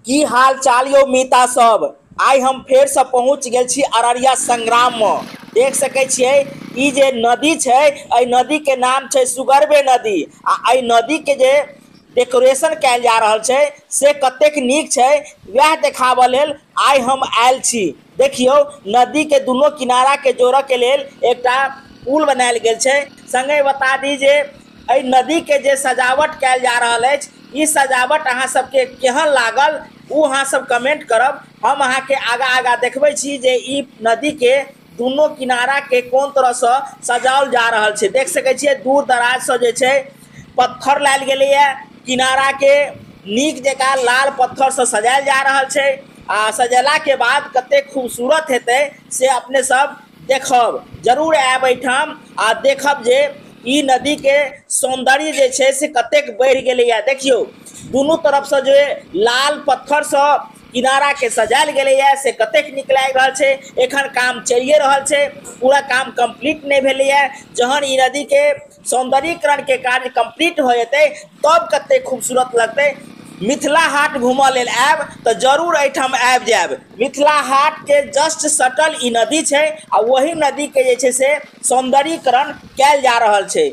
की हाल चाल यो मीता सब। आइ हम फेर से पहुंच गेल छी अररिया संग्राम में। देख सकै छियै ई जे नदी छै, एहि नदी के नाम छै सुगरबे नदी। आ एहि नदी के जे डेकोरेशन कयल जा रहल छै से कतेक नीक छै, वएह देखाबऽ लेल आइ हम आयल छी। देखियौ नदी के दुनू किनारा के जोड़ऽ के लेल एकटा पुल बनायल गेल छै। संगे बता दी जे एहि नदी के जे सजावट कयल जा रहल अछि, ई सजावट अहाँ सबके केहन लागल ओ अहाँ सब कमेंट करब। हम अहाँ के आगा आगा देखबै छी जे ई नदी के दुनू किनारा के कोन तरह से सजाओल जा रहल छै। देख सकै छियै दूर दराज से जे छै पत्थर लायल गेलैए, किनारा के नीक जकाँ लाल पत्थर से सजायल जा रहल छै। आ सजेला के बाद कतेक खूबसूरत हेतै से अपने सब देखब। जरूर आयब एहिठाम आ देखब जे ई नदी के सौंदर्य जे छै से कतेक बढ़ि गेलैए। देखियौ दुनू तरफ से जे लाल पत्थर से किनारा के सजायल गेलैए से कतेक नीक लागि रहल छै। एखन काम चलिए रहल छै, पूरा काम कंप्लीट नहि भेलैए। जहन ई नदी के सौंदर्यीकरण के कार्य कंप्लीट हो जेतै तब कतेक खूबसूरत लगतै। मिथिला हाट घूमऽ लेल आयब तऽ जरूर एहिठाम आबि जायब। मिथिला हाट के जस्ट सटल ई नदी छै आ वही नदी के जे छै से सौंदर्यीकरण कयल जा रहल छै।